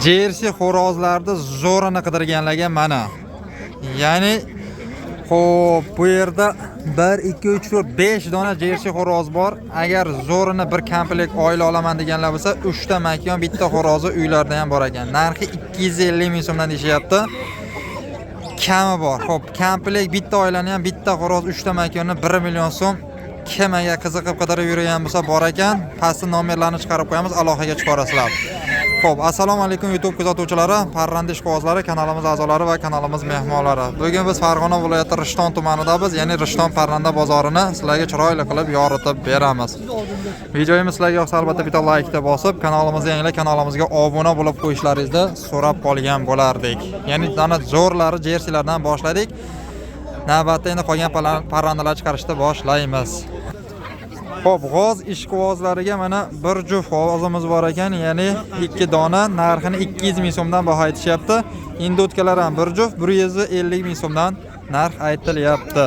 Jersey xo'rozlarni zo'rini qidirganlarga mana. Ya'ni xo'p, bu yerda 1 2 3 4 5 dona Jersey xo'roz bor. Agar zo'rini bir komplekt oila olaman deganlar bo'lsa, 3 ta makyon, bitta xo'rozi uylarda ham bor ekan. Narxi 250 ming so'mdan deyishyapti. Kami bor. Xo'p, komplekt bitta oilani ham bitta xo'roz, 3 ta makyonni 1 million so'm. Kim agar qiziqib qidirib yurgan bo'lsa bor ekan. Pastda nomerlarni chiqarib qo'yamiz, aloqaga chiqarasizlar. Xo'p, assalomu alaykum YouTube kuzatuvchilari, parranda ishqibozlari, kanalimiz a'zolari va kanalimiz mehmonlari. Bugun biz Farg'ona viloyati Rishton tumanidamiz, ya'ni Rishton parranda bozorini sizlarga chiroyli qilib yoritib beramiz. Videomiz sizlarga yoqsa albatta bitta like bosib, kanalimizga yangilar kanalimizga obuna bo'lib qo'yishlaringizni so'rab qolgan bo'lardik. Ya'ni dona zo'rlari jerseylardan boshladik. Navbatda endi qolgan parrandalar chiqarishni boshlaymiz. Xo'p, g'oz ishqibozlariga mana bir juft g'ozimiz bor ekan, ya'ni 2 dona, narxini 200 ming so'mdan baho aytishyapti. Indutkalar ham bir juft 150 ming so'mdan narx aytilyapti.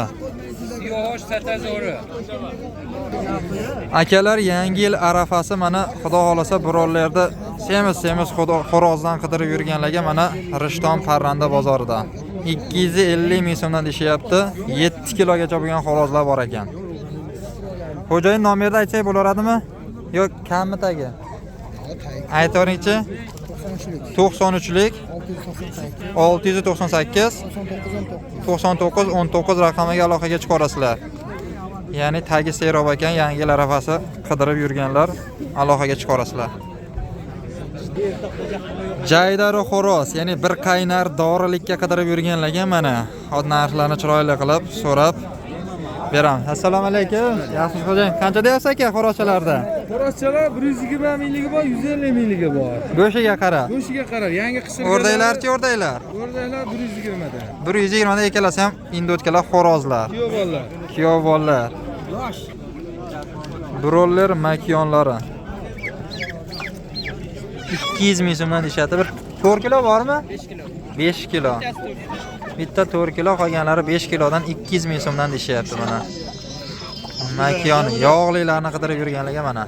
Yosh satazori. Akalar, yangi yil arafasi mana xudo xolasa birovlarda semiz-semiz xo'rozdan qidirib yurganlarga mana Rishton parranda bozorida 250 ming so'mdan deyishyapti. 7 kilogacha bo'lgan xo'rozlar bor ekan. Xo'jayin nomerni aytsak bo'laveradimi? Yo'q, kammi tagi? Aytaveringchi. 93lik 698 99 19 raqamiga aloqaga chiqarasizlar. Ya'ni tagi serob ekan, yangi yil arafasi qidirib yurganlar aloqaga chiqarasizlar. Jaydari xo'roz, ya'ni bir qaynar dorilikka qidirib yurganlarga mana hozir narxlarni chiroyli qilib so'rab beramiz. Assalomu alaykum. Yaxshimisiz xo'jayin? Qancha deyapsiz aka xo'rozchalarda? Xo'rozchalar 120 mingligi bor, 150 mingligi bor. Go'shiga qarab. Go'shiga qarab, yangi qishirgan. O'rdaklarchi o'rdaklar? O'rdaklar 120 dan. 120 da ikkalasi ham indotkalar xo'rozlar. Kuyov bolalar. Kuyov bolalar. Yosh. Broller makyonlari. 200 ming so'mdan deyishyapti. Bir 4 kilo bormi? 5 kilo. 5 kilo. Bitta 4 kilo, qolganlari 5 kilodan 200 ming so'mdan deyishyapti mana. Makyon yog'lilarni qidirib yurganlarga mana.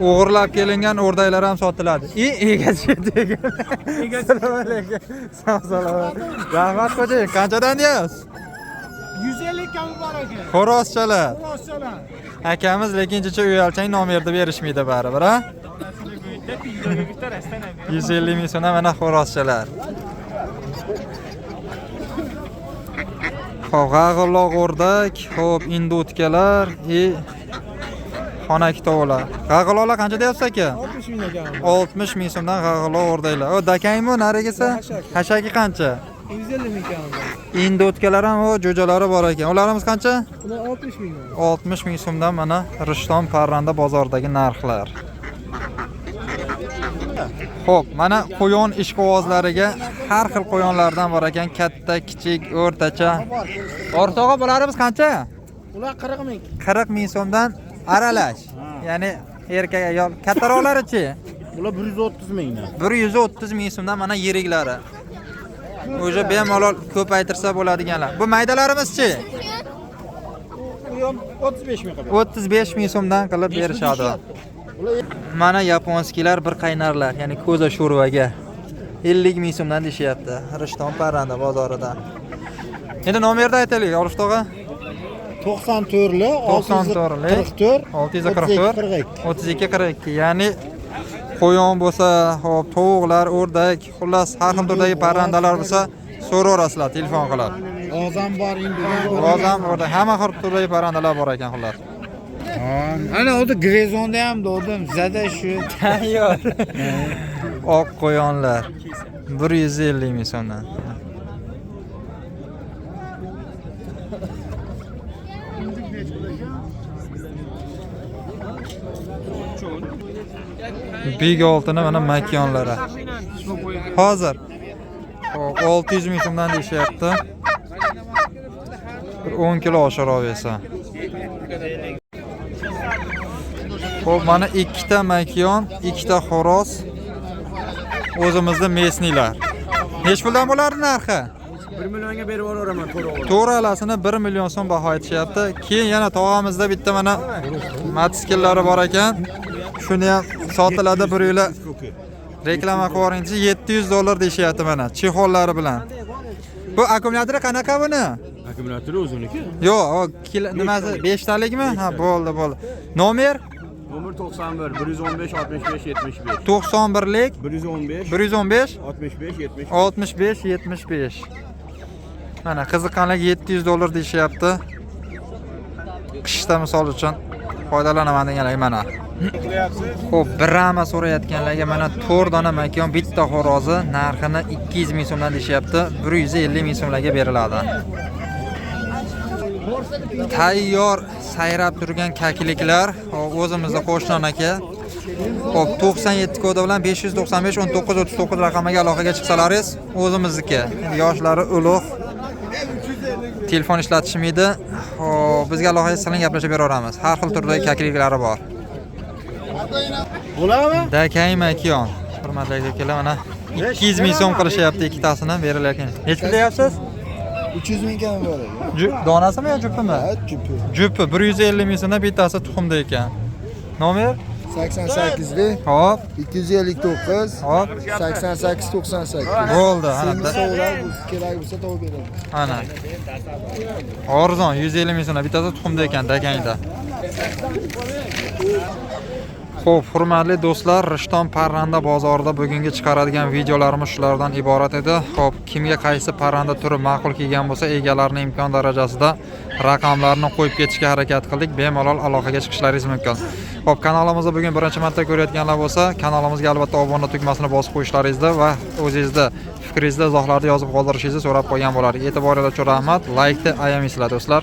O'g'irlab kelingan o'rdaklar ham sotiladi. Egasi ekan. Assalomu alaykum. Sog' salomat. Rahmat xo'jayin. Qanchadan deyapsiz? 150 kami bor ekan. Xo'rozchalar. Xo'rozchalar. Akamiz lekin jicha uyalchang nomerni berishmaydi baribir, ha? 150 ming so'mdan mana xo'rozchalar. Xo'p, g'ag'illoq o'rdak, xo'p, indutkalar i xonaki tovuqlar. G'ag'illoqlar qancha deyapsiz aka? 60 ming ekan. 60 ming so'mdan g'ag'illoq o'rdaklar. O, dakangmi narigisi? Hashaki qancha? 150 ming kami bor. Indutkalar ham o jo'jalari bor ekan. Ularimiz qancha? Ular 60 ming. 60 ming so'mdan mana Rishton parranda bozoridagi narxlar. Xo'p, mana qo'yon ishqibozlariga har xil qo'yonlardan bor ekan, katta, kichik, o'rtacha. O'rtog'i bularimiz qancha? Ular 40 ming. 40 ming so'mdan aralash. Ya'ni erkak ayol. Kattaroqlari-chi? Ular 130 mingdan. 130 ming so'mdan mana yiriklari. O'sha bemalol ko'paytirsa bo'ladiganlar. Bu maydalarimizchi? U ham 35 ming qilib. 35 ming so'mdan qilib berishadi. Mana yaponskilar bir qaynarlar, ya'ni ko'za sho'rvaga 50 ming so'mdan deyishyapti Rishton parranda bozorida. Endi nomerni aytaylik, Olif tog'a. 94li 94li 644 644 42. 32 42. Ya'ni qo'yon bo'lsa, hop, tovuqlar, o'rdak, xullas har xil turdagi parrandalar bo'lsa, so'raverasizlar telefon qilib. G'ozam bor, indugan bor. G'oz ham, o'rdak, hamma xil turdagi parrandalar bor ekan xullas. Ana o'zi Grezonda ham dodim, zada shu. Tayyor. Oq qo'yonlar 150 ming so'mdan. Big oltini mana makyonlari. Hozir 600 ming so'mdan deyishyapti. Bir 10 kilo oshiroq esa. Xo'p, mana ikkita makyon, ikkita xo'roz. O'zimizda mesniylar. Nech puldan bo'lardi narxi? 1 millionga berib yuboraman to'rog'ini. To'ralasini 1 million so'm baho aytishyapti. Keyin yana tog'amizda bitta mana mototsiklari bor ekan. Shuni ham sotiladi bir yo'la reklama qilib yuboring desa, $700 deyishyapti mana, чехол lari bilan. Bu akkumulyatori qanaqa buni? Akkumulyatori o'ziniki. Yo'q, o nimasi 5 talikmi? Ha, bo'ldi, bo'ldi. Nomer Nomer 91 115 65 75. 91lik 115 115 65 75. 65 75. Mana qiziqqanlar $700 deyishyapti. Qishda misol uchun foydalanaman deganlar mana. Xo'p, Brahma so'rayotganlarga mana 4 dona makon, bitta xo'rozi narxini 200 ming so'mdan deyishyapti. 150 ming so'mlarga beriladi. Tayyor sayrab turgan kakliklar, hop, o'zimizda qo'shnon aka. Xo'p, 97 kodi bilan 595 19 39 raqamiga aloqaga chiqsalaringiz o'zimizniki. Endi yoshlari ulug', telefon ishlatishmaydi. Xo'p, bizga aloqaga chiqsang gaplashib beraveramiz. Har xil turdagi kakliklari bor. Bo'ladimi? Dakay makon. Hurmatli akalar, mana 200 ming so'm qilishyapti ikkitasini berilarkan. Necha pul deyapsiz? 300 ming kam beradi. Donasimi yo jupimi? Ha, jupi. Jupi 150 ming so'mdan bittasi tuxumda ekan. Nomer? 88 Hop, 259 hop. 88 98. Bo'ldi, ana. Semiz tovuqlar bu kerak bo'lsa tovuq beradi. Ana. Arzon 150 ming so'mdan bittasi tuxumda ekan, dakangda. Xo'p, hurmatli do'stlar, Rishton parranda bozorida bugungi chiqaradigan videolarimiz shulardan iborat edi. Xo'p, kimga qaysi parranda turi ma'qul kelgan bo'lsa, egalarini imkon darajasida raqamlarini qo'yib ketishga harakat qildik. Bemalol aloqaga chiqishlaringiz mumkin. Xo'p, kanalimizni bugun birinchi marta ko'rayotganlar bo'lsa, kanalimizga albatta obuna tugmasini bosib qo'yishlaringizni va o'zingizni fikringizni izohlarda yozib qoldirishingizni so'rab qolgan bo'lardik. E'tiboringiz uchun rahmat. Laykni ayamaysizlar do'stlar.